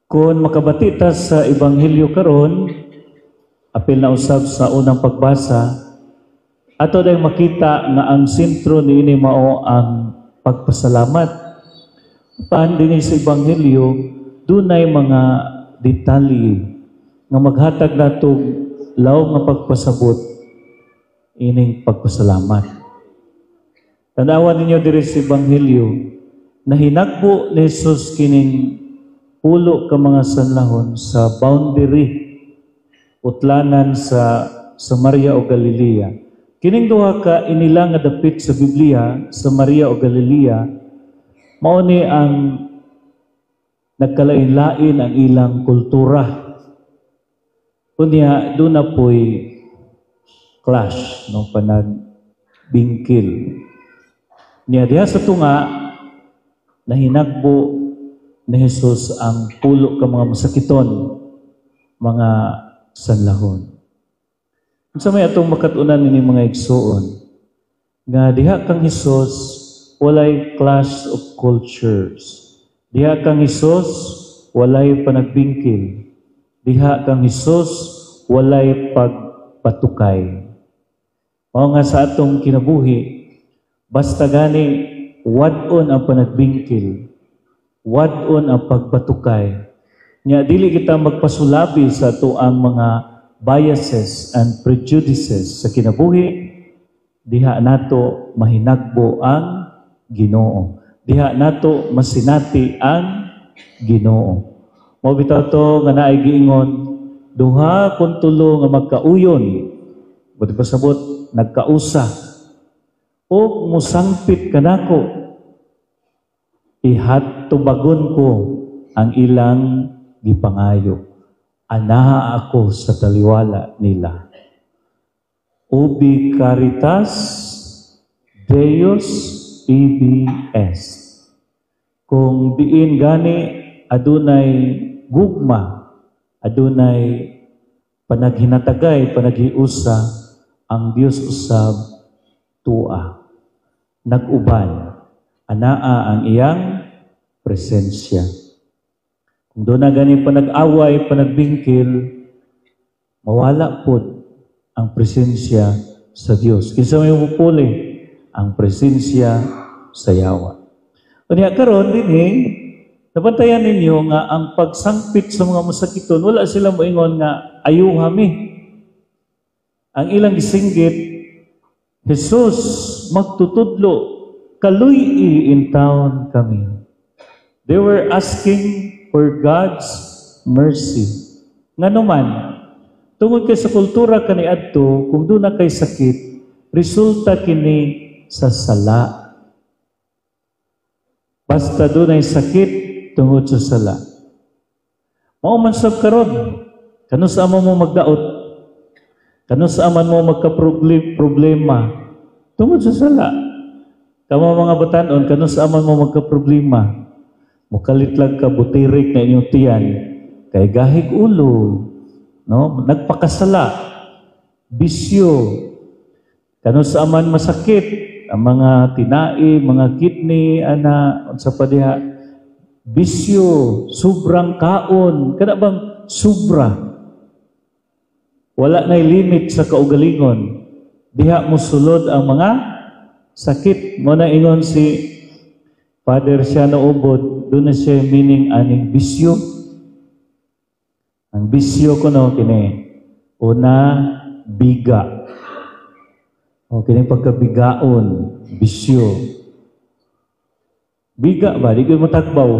Kung makabati ta sa Ebanghelyo karon, apil na usab sa unang pagbasa, ato dayong makita nga ang sentro niini mao ang pagpasalamat. Paan dinhi sa Ebanghelyo, dunay mga detalye nga maghatag nato lawom nga pagpasabot ining pagpasalamat. Tanawan ninyo diri sa Ebanghelyo, nahinagbo ni Jesus kining pulo ka mga sanlahon sa boundary, utlanan sa Samaria o Galilea. Kining duha ka inila nga dapit sa Biblia, Samaria o Galilea, mao ni ang nagkalain-lain ang ilang kultura. Unya, duna po'y clash, no, panagbingkil. Niya diha sa tunga, nahinagbo ni Jesus ang pulo ka mga masakiton, mga sanlahon. Unsa may atong makat-unan ini, mga igsuon? Nga diha kang Hesus walay clash of cultures. Diha kang Hesus walay panagbingkil. Diha kang Hesus walay pagpatukay. Mao nga sa atong kinabuhi, basta gani wad-on ang panagbingkil, wad-on ang pagbatukay. Nya dili kita magpasulabi sa atoang mga biases and prejudices sa kinabuhi, diha nato mahinagbo ang Ginoo. Diha nato masinati ang Ginoo. Mao bitaw to nga naay giingon, duha kon tulo nga magkauyon, buot pasabot nagkausa o musangpit kanako, ihatubagon ko ang ilang gipangayo. Anaa ako sa taliwala nila. Ubi caritas Deus ibi est. Kung diin gani adunay gugma, adunay panaghinatagay, panaghiusa, ang Dios usab tua. Nag-uban, anaa ang iyang presensya. Kung duna gani panag-away, panagbingkil, mawala pod ang presensya sa Dios. Kinsa may mupuli? Ang presensya sa yawa. Unya karon dinhi, nabantayan ninyo nga ang pagsangpit sa mga masakiton, wala sila moingon nga ayuha mi. Ang ilang gisinggit, "Jesus, magtutudlo, kaluy-i intawon kami." They were asking for God's mercy. Ngano man, tungod kay sa kultura kaniadto, kung duna kay sakit, resulta kini sa sala. Basta dunay sakit, tungod sa sala. Mao man sab karon, kanus-a man mo magdaot, kanus-a man mo magka-problema, tungod sa sala. Kamo mga batanon, kanus-a man mo magka-problema, mukalit lang ka, butirik na inyong tiyan, kay gahig ulo, no? Nagpakasala, bisyo, kanus-a man masakit, ang mga tinai, mga kidney, ana, unsa pa diha, bisyo, sobrang kaon, kana bang sobra? Wala na limit sa kaugalingon. Diha mo sulod ang mga sakit. Mao na ingon si Father Siano Ubod, duna siya meaning aning bisyo. Ang bisyo kuno kini, una, biga. O kini pagkabigaon, bisyo. Biga ba, di ko matagbaw.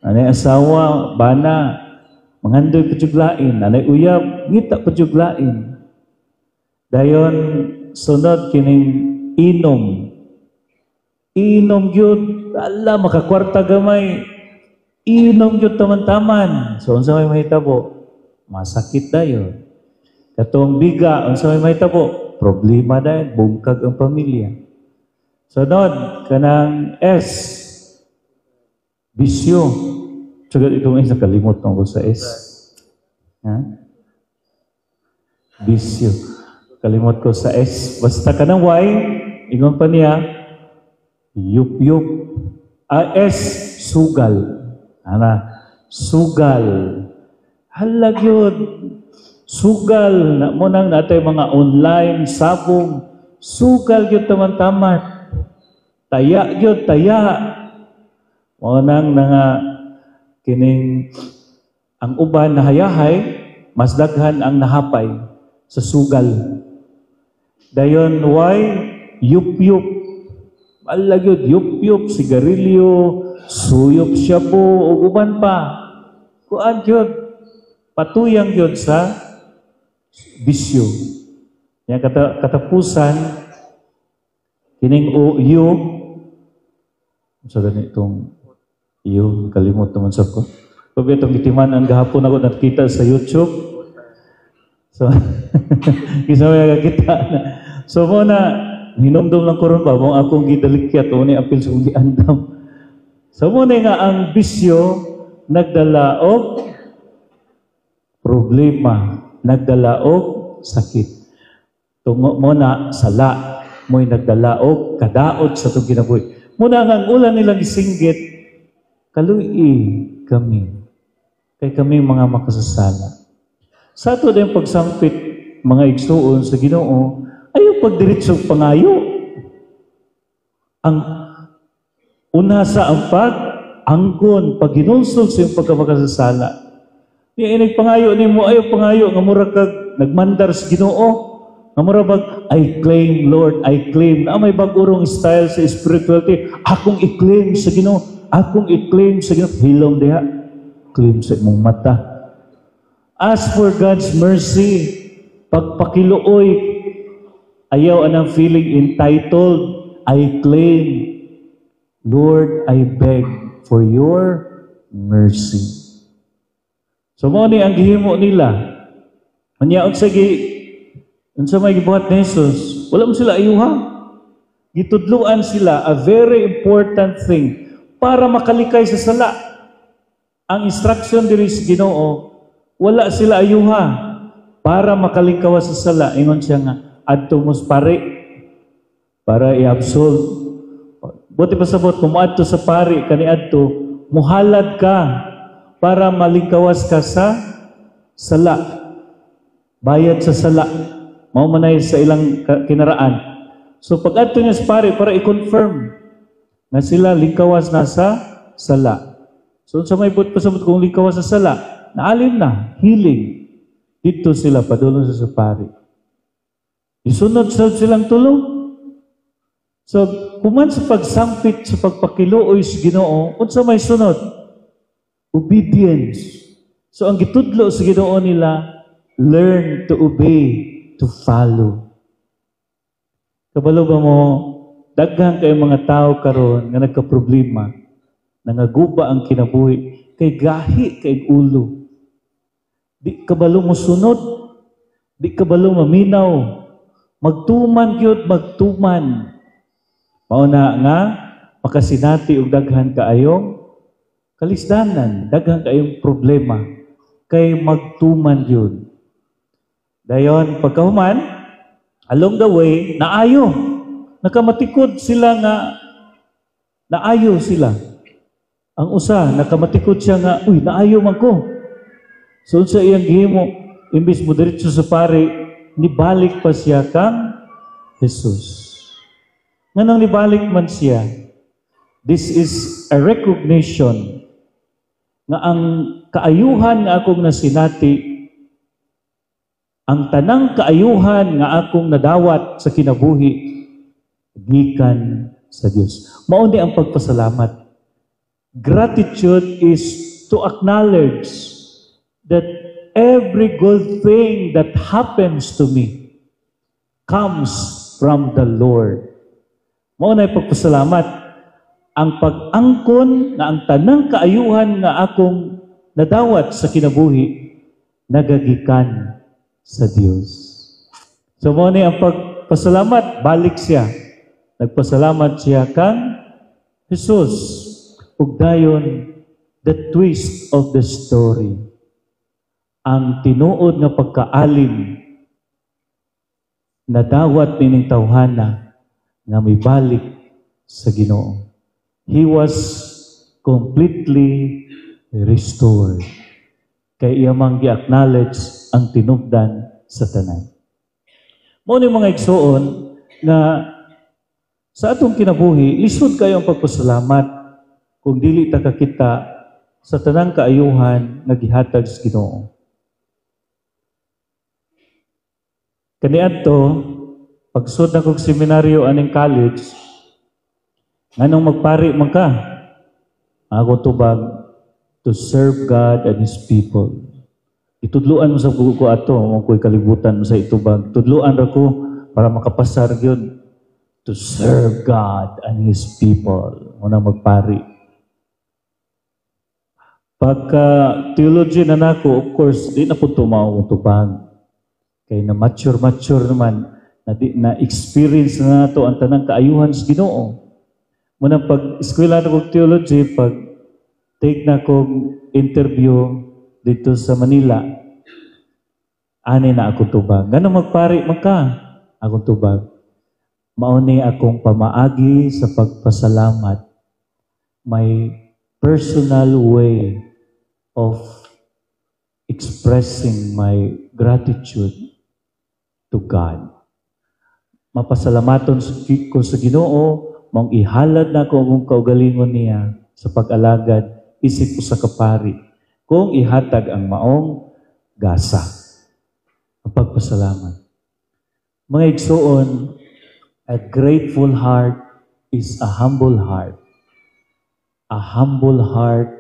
Anay asawa, bana, mangandoy pa jug lain. Anay uyab, ngita pa jug lain. Dayon, sunod kining inom. Inom gyud, ala, makakwarta gamay. Inom gyud taman-taman. So unsa may mahitabo? Masakit dayon. Katong biga, unsa may mahitabo? Problema dayon, bungkag ang pamilya. Sunod, kanang S, bisyo. Sugad itong S, nakalimot ko sa S. Ha? Bisyo. Kalimot ko sa S. Basta kanang Y, ingon pa niya, yup yup. Ah, S, sugal. Ana, sugal. Hala gyud. Sugal na mo nang natay mga online sabong, sugal gyud taman-taman. Taya gyud, taya. Mo nang nga kining ang uban nahayahay, mas daghan ang nahapay sa sugal. Dayon why yup-yup. Hala gyud, yup-yup, sigarilyo, suyop shabu, ug uban pa. Kuan gyud, patuyang gyud sa bisyo. Yang katapusan kining o U sa ganitong iyo, kalimot naman sa ko. Pag itong gitiman ang gahapon ako nakita sa YouTube. So, kisa may nakita na. So mo na, hinumdum lang ko ron ba, mo akong gidalikyat, o ni apil sa akong giandam. So mo na nga ang bisyo, nagdala og problema, nagdala og sakit. Tungo mo na sala, mo'y nagdala og kadaot sa itong kinabuhi. Muna nga ang ulan nilang isinggit, "Kaluy kami. Kay kami mga makasasala." Sa ato din pagsampit, mga igsuon sa Ginoo, ayaw pagdiretsong pangayo. Ang una sa ang pag anggon, paghinulsol sa iyong pagkamakasasala. Ni inig pangayo nimo, ayaw pangayo nga mura kag nagmandar sa Ginoo. Nga mura bag, "I claim, Lord, I claim." Na may bag-o rong style sa spirituality. "Akong i-claim sa Ginoo. Akong i-claim sa Ginoo." Hilom diha. Claim sa imong mata. Ask for God's mercy. Pagpakiluoy, ayaw anang feeling entitled. "I claim. Lord, I beg for your mercy." So mo ni ang gihimo nila. Unya unsa may gibuhat ni Jesus? Wala mo sila ayuha. Gitudluan sila a very important thing para makalikay sa sala. Ang instruction diri sa Ginoo, wala sila ayuha para makalingkawas sa sala. Ingon siya nga, "Adto mo sa pari para i-absolve." Buti pasabot, kung moadto sa pari kaniadto, muhalad ka para malingkawas ka sa sala. Bayad sa sala. Mao man ay sa ilang kinaraan. So pag adto niya sa pari para i-confirm nga sila lingkawas na sa sala. So sa may buot pasabot kung lingkawas sa sala, naalim na, healing. Dito sila padulong sa pari. Isunod sa silang tulo. So, human sa pagsampit sa pagpakiluoy sa Ginoo, unsa may sunod? Obedience. So, ang gitudlo sa Ginoo nila, learn to obey, to follow. Kabalo ba mo, daghan kay mga tao karon nga nagka-problema, nangaguba ang kinabuhi, kay gahi kay ulo. Di kabalo mo sunod, di kabalo maminaw, magtuman gyud, magtuman. Mao na nga makasinati og daghan kaayong kalisdanan, daghan kaayong problema kay magtuman gyud. Dayon pagkahuman, along the way, naayo. Nakamatikod sila nga naayo sila. Ang usa, nakamatikod siya nga, "Uy, naayo man ko." So unsa iyang gihimo, imbis mo diretso sa pari, nibalik pa siya kang Jesus. Nganong nibalik man siya? This is a recognition nga ang kaayuhan nga akong nasinati, ang tanang kaayuhan nga akong nadawat sa kinabuhi, gikan sa Dios. Mao ni ang pagpasalamat. Gratitude is to acknowledge that every good thing that happens to me comes from the Lord. Mao na pagpasalamat. Ang pag-angkon nga ang tanang kaayuhan nga akong nadawat sa kinabuhi nagagikan sa Dios. So mao ni ang pagpasalamat, balik siya. Nagpasalamat siya kang Jesus. Ug dayon, the twist of the story. Ang tinuod nga pagkaalim nadawat nining tawhana nga mibalik sa Ginoo. He was completely restored. Kay iya mang gi-acknowledge ang tinubdan sa tanan. Mao ni, mga igsuon, nga sa atong kinabuhi, lisod kayo ang pagpasalamat kung dili ta kakita sa tanang kaayuhan nga gihatag sa Ginoo. Kaniadto, pagsud na kog seminaryo aning college, nganong magpari man ka? Ako tubag, to serve God and His people. Itudluan mo sa bugo ko ato, mo ko'y kalibutan mo sa itubag. Tudluan ra ko para makapasar gyud, to serve God and His people. Unang magpari. Pagka theology na nako, of course, di na po tumaw ang tubag. Kay na mature-mature naman, na, di, na experience na nato ang tanang kaayuhan sa Ginoo. Muna pag eskwela na kog theology, pag take na kog interview dito sa Manila, ani na ako tubag. Ngano magpari man ka? Akong tubag, mao ni akong pamaagi sa pagpasalamat. My personal way of expressing my gratitude to God. Mapasalamaton ko sa Ginoo, maong ihalad na ko akong kaugalingon niya sa pag-alagad isip usa ka pari kung ihatag ang maong gasa. Ang pagpasalamat. Mga igsuon, a grateful heart is a humble heart. A humble heart,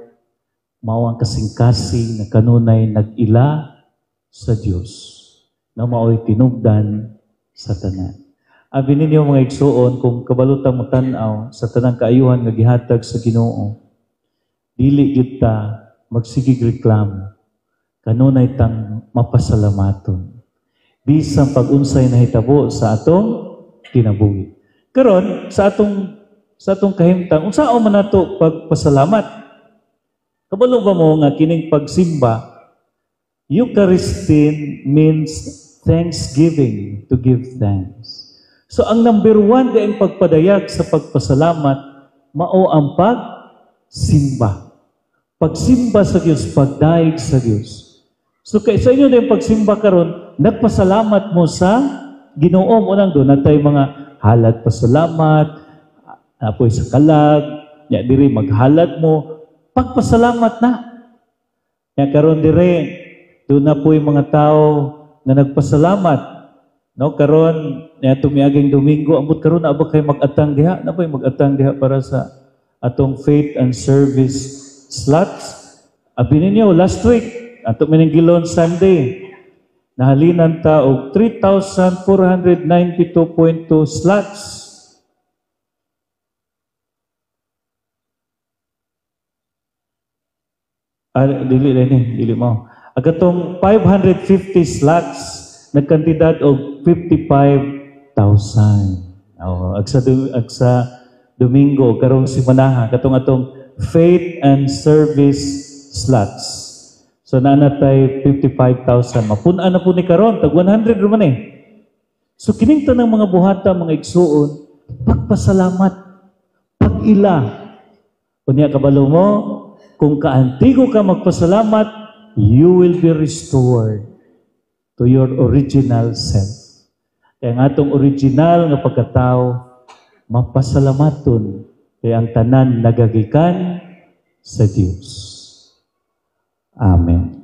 mao ang kasing-kasing na kanunay nag-ila sa Dios na mao'y tinubdan sa tanan. Abi ninyo, mga igsuon, kung kabalutan mo tan-aw sa tanang kaayuhan nga gihatag sa Ginoo, dili gyud ta magsigig reklamo. Kanunay tang mapasalamaton. Bisan pag-unsay nahitabo sa atong kinabuhi. Karon sa atong kahimtang, unsaon man nato pagpasalamat? Kabalo ba mo nga kining pagsimba, Eucharistine means thanksgiving, to give thanks. So ang number one di ang pagpadayag sa pagpasalamat, mao ang pagsimba. Pagsimba sa Dios, pagdayeg sa Dios. So kay sa inyo din pagsimba karon, nagpasalamat mo sa Ginoo mo nang doon natay mga halad pasalamat, apoy sa kalag, nya diri maghalad mo, pagpasalamat na. Nya karon dire, doon na po yung mga tao na nagpasalamat. No, karon nya tumiaging Domingo, ambot karon na ba kay mag-atang diha? Na ba mag-atang diha para sa atong faith and service slots? Abi ninyo last week, ato mining gilon Sunday, nahalinan ta og 3,492.2 slots. Ah, dili ni, dili mo. Agatong 550 slots nagkantidad og 55,000. Oh, ag sa Domingo karong simanaha katong atong faith and service slots. So naa na tay 55,000. Mapun-an na po ni karon tag 100 man eh. So kining tanang mga buhata, mga igsuon, pagpasalamat, pag-ila. Unya kabalo mo, kung kaantigo ka magpasalamat, you will be restored to your original self. Kaya ang atong original nga pagkatao, mapasalamaton kay ang tanan nagagikan sa Dios. Amen.